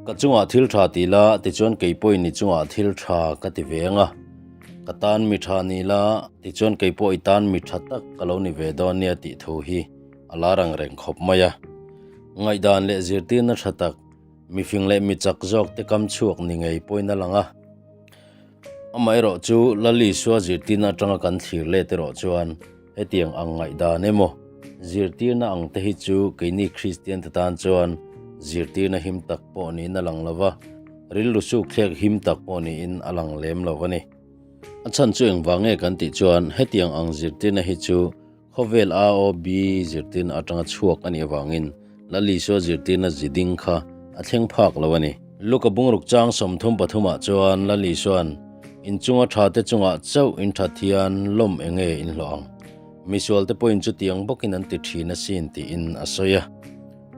Ka chungah thil tha ti la, tichuan kei pawhin i chungah thil tha ka ti ve ang a. Ka tan mi tha ni la, tichuan kei pawh i tan mi tha tak ka lo ni ve dawn nia tih thu hi a lar ang reng khawp mai a. Ngaihdan leh zirtirna tha tak, mifing leh mi chak zawk te kam chhuak ni ngei pawhin a lang a. Amaherawh chu Lal Isua zirtirna atanga kan thlir let erawh chuan Hetiang ang ngaihdan emaw, zirtirna ang te hi chu keini Kristian te tan chuan zirtirna him tak pawh niin a lang lo va, rilru sukthlek him tak pawh niin a lang lem lo a ni. A chhan chu engvang nge kan tih chuan hetiang ang zirtirna hi chu khawvel AOB zirtirna atanga chhuak a nih avangin Lal Isua zirtirna ziding kha a thleng phak lo a ni. Luka bungruk chang 33 ah chuan Lal Isua'n, In chunga tha te chungah chauh in that hian lawm eng nge in hlawh ang? Misual te pawhin chutiang bawkin an ti thin asin tiin a sawi a.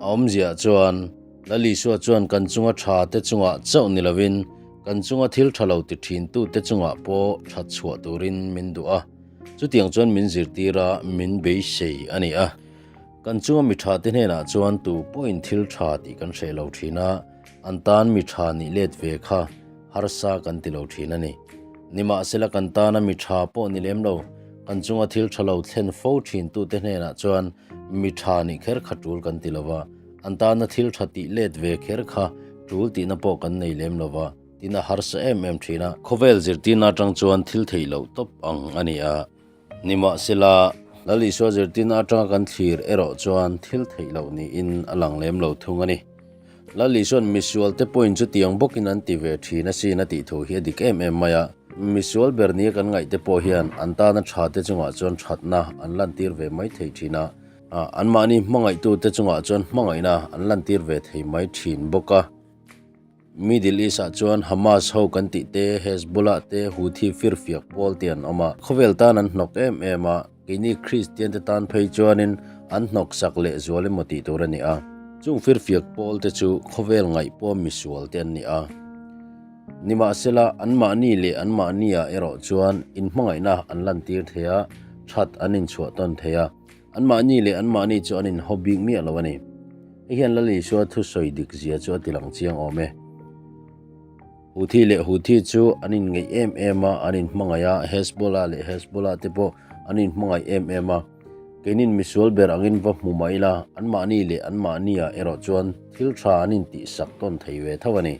A awmziah chuan, Lal Isua chuan kan chunga tha te chungah chauh ni lovin kan chunga thil tha lo ti thin tu te chungah pawh that chhuah turin min duh a, chutiang chuan min zirtir a, min beisei a ni a. Kan chunga mi tha te hnenah chuan tu pawhin thil tha tih kan hreh lo thin a, an tan mi tha nih let ve kha harsa kan ti lo thin a ni. Nimahsela kan tana mi tha pawh ni lem lo, kan chunga thil tha lo thlen fo thin tute hnenah chuan mi tha nih kher kha tul kan ti lo va, an tana thil tha tih let ve kher kha tul tihna pawh kan nei lem lo va, tin a harsa em em thin a. Khawvel zirtirna atang chuan thil theih loh tawp ang a ni a. Nimahsela, Lal Isua zirtirna atanga kan thlir erawh chuan thil theih loh niin a lang lem lo thung a ni. Lal Isua'n misualte pawhin chutiang bawkin an ti ve thin asin a tih thu hi a dik em em mai a. Misual ber nia kan ngaihte pawh hian an tana thate chungah chuan thatna an lantir ve mai thei thin a, anmahni hmangaihtute chungah chuan hmangaihna an lantir ve thei mai thin bawk a. Middle East ah chuan Hamas ho kan tih te, Hezbollah te, Houthi firfiak pawl te an awm a. Khawvel tan an hnawk em em a, keini Kristian te tan phei chuanin an hnawk sak leh zual emaw tih tur a ni a. Chung firfiak pawl te chu khawvel ngaihpawm misual te an ni a. Nimahsela, anmahni leh anmahni ah erawh chuan inhmangaihna an lantir thei a, that an inchhuah tawn thei a. Anmahni leh anmahni chu an inhaw bik miah lo a ni. Hei hian Lal Isua thusawi dik zia chu a ti lang chiang awm e. Houthi leh Houthi chu an inngeih em em a, an inhmangaih a, Hezbollah leh Hezbollah te pawh an inhmangaih em em a. Keinin misual ber angin va hmu mah ila, anmahni leh anmahniah erawh chuan thil tha an intihsak tawn thei ve tho a ni.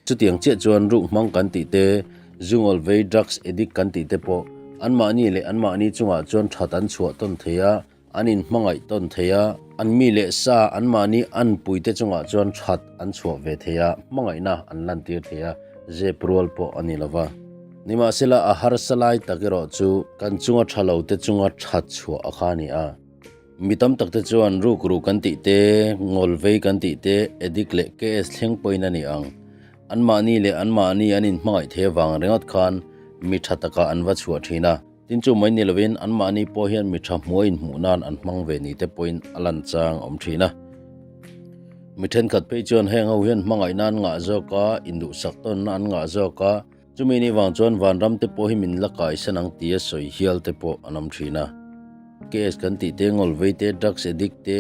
Chutiang chiah chuan ruk hmang kan tih te, zungawl vei drugs addict kan tih te pawh anmahni leh anmahni chungah chuan that an chhuah tawn thei a, an inhmangaih tawn thei a, an mi leh sa anmahni anpui te chungah chuan that an chhuah ve thei a, hmangaihna an lantir thei a, zep rual pawh a ni lo va. Nimahsela a harsa lai tak erawh chu kan chunga tha lo te chunga that chhuah a kha a ni a. Mi tam tak te chuan rukru kan tih te, ngawl vei kan tih te, addict leh KS thleng pawhin a ni ang. Anmahni leh anmahni an inhmangaih thei avang ringawt khan mi tha takah an va chhuah thin a. Tin chu mai ni lovin anmahni pawh hian mi tha hmuh a inhmuh nan an hmang ve ni te pawhin a lan chang a awm thin a. Mi thenkhat phei chuan heng ho hian hmangaihna an ngah zawk a, induhsak tawnna an ngah zawk a, Chumi ni vang chuan vanram te pawh hi min la kaisan ang tia sawi hial te pawh an awm thin a. Case kan tih te, ngawlvei te, drugs addict te,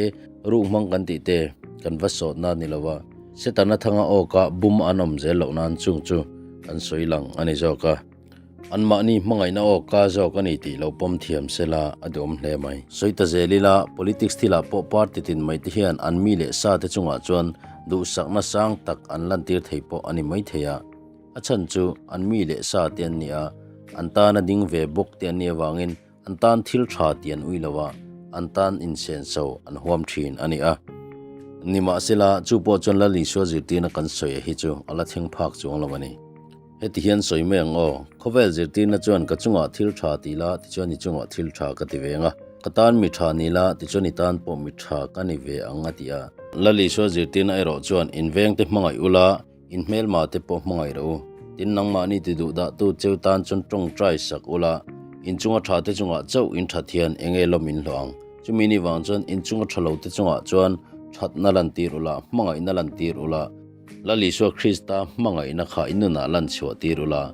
ruk hmang kan tih te kan va sawtna a ni lo a. Setana thanga awka bum an awm zel loh nan chung chu kan sawi lang a ni zawk a. Anmahni hmangaihna awka zawk a ni tih lo pawm thiam sela a duhawm hle mai. Sawi ta zel ila, politics thilah pawh party tin mai te hian an mi leh sa te chungah chuan duhsakna sang tak an lantir thei pawh a ni maithei a. A chhan chu an mi leh sa te an ni a, an tana ding ve bawk te an nih avangin an tan thil tha tih an ui lo a, an tan insenso an huam thin a ni a. Nimahsela, chu pawh chuan Lal Isua zirtirna kan sawi a hi chu a la thleng phak chuang lo a ni. Heti hian sawi mai ang aw, khawvel zirtirna chuan ka chungah thil tha ti la tichuan i chungah thil tha ka ti ve ang a, ka tan mi tha ni la tichuan i tan pawh mi tha ka ni ve ang a ti a. Lal Isua zirtirna erawh chuan invengte hmangaih ula, In hmelma te pawh hmangaih rawh u. Tin, nangmahni ti duh dah tu cheu tan chuan tawngtai sak ula, in chunga tha te chungah chauh in that hian eng nge lawm in hlawh ang. Chumi ni vang chuan in chunga tha lo te chungah chuan thatna lantir ula, hmangaihna lantir ula, Lal Isua Krista hmangaihna kha in nunah lan chhuah tir ula,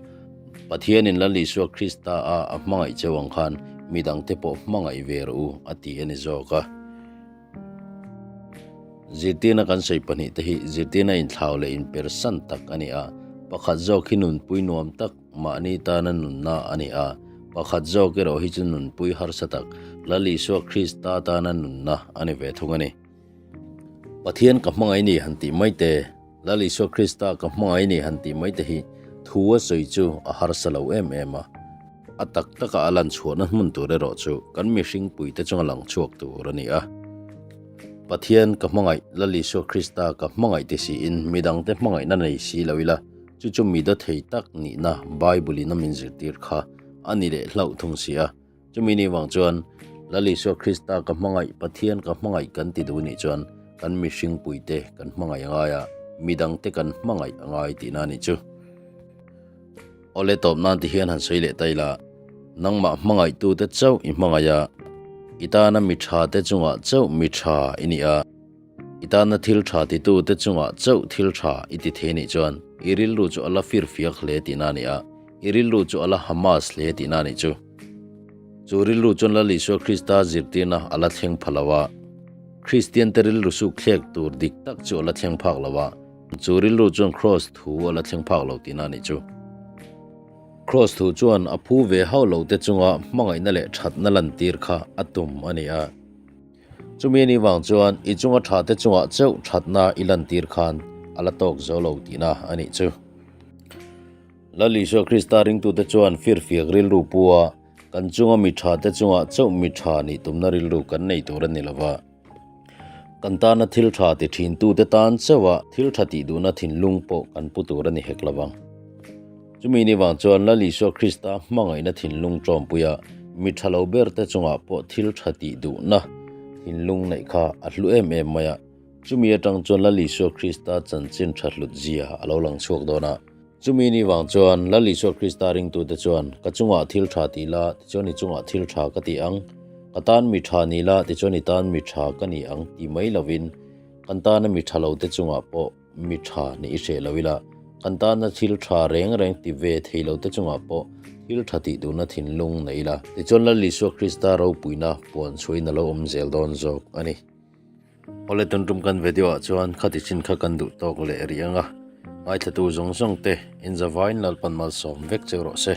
Pathianin Lal Isua Krista a a hmangaih cheu ang khan midangte pawh hmangaih ve rawh u, a ti a ni zawk a. Zirtirna kan sawi pahnihte hi zirtirna inthlau leh inpersan tak a ni a, pakhat zawk hi nunpui nuam tak mahni tana nunna a ni a, pakhat zawk erawh hi chu nunpui harsa tak Lal Isua Krista tana nunna a ni ve thung a ni. Pathian ka hmangaih ni han tih mai te, Lal Isua Krista ka hmangaih ni han tih mai te hi thu a sawi chu a harsa lo em em a. A tak taka a lan chhuahna hmun tur erawh chu kan mihring puite chunga lang chhuak tur a ni a. Pathian ka hmangaih, Lal Isua Krista ka hmangaih ti siin midangte hmangaihna nei si lo ila, chu chu mi dawthei tak nihna Bible-in a min zirtir kha a ni leh hlauh thung si a. Chumi ni vang chuan Lal Isua Krista ka hmangaih, Pathian ka hmangaih kan ti duh nih chuan kan mihring puite kan hmangaih a ngai a, midangte kan hmangaih a ngai tihna a nih chu. Awle tawp nan ti hian han sawi leh ta ila, nangmah hmangaihtute chauh i hmangaih a, i tana mi tha te chungah chauh mi tha i ni a, i tana thil tha titute chungah chauh thil tha i ti thei nih chuan i rilru chu a la firfiak hle tihna a ni a, i rilru chu a la Hamas hle tihna a nih chu. Chu rilru chuan Lal Isua Krista zirtirna a la thleng pha lo a, Kristiante rilru sukthlek tur dik tak chu a la thleng phak lo a, Chu rilru chuan Kraws thu a la thleng phak lo tihna a nih chu. Kraws thu chuan a phu ve hauh lo te chunga hmangaihna leh thatna lantir kha a tum a ni a. Chumi anih vang chuan i chunga tha te chungah chauh thatna i lantir khan a la tawk zo lo tihna a nih chu. Lal Isua Krista ringtute chuan firfiak rilru pu a, kan chunga mi tha te chungah chauh mi tha nih tumna rilru kan nei tur a ni lo va. Kan tana thil tha ti thintute tan chauha thil tha tih duhna thinlung pawh kan pu tur a ni hek lo vang. Chumi ni vang chuan Lal Isua Krista hmangaihna thinlung tawmpuia mi tha lo berte chungah pawh thil tha tih duhna thinlung neih kha a hlu em em mai a. Chumi atang chuan Lal Isua Krista chanchin tha hlut zia a lo lang chhuak dawn a. Chumi ni vang chuan Lal Isua Krista ringtute chuan, Ka chungah thil tha ti la, tichuan i chungah thil tha ka ti ang. Ka tan mi tha ni la, tichuan i tan mi tha ka ni ang ti mai lovin, kan tana mi tha lote chungah pawh mi tha nih i hreh lo ila, kan tana thil tha reng reng ti ve thei lote chungah pawh thil tha tih duhna thinlung nei ila, tichuan Lal Isua Krista ropuina puan chhuahin a lo awm zel dawn zawk a ni. Awle tun tum kan video ah chuan khati chin kha kan duh tawk leh rih ang a, ngaithlatu zawng zawng te in zavaiin Lalpan malsawm vek cheu rawh se.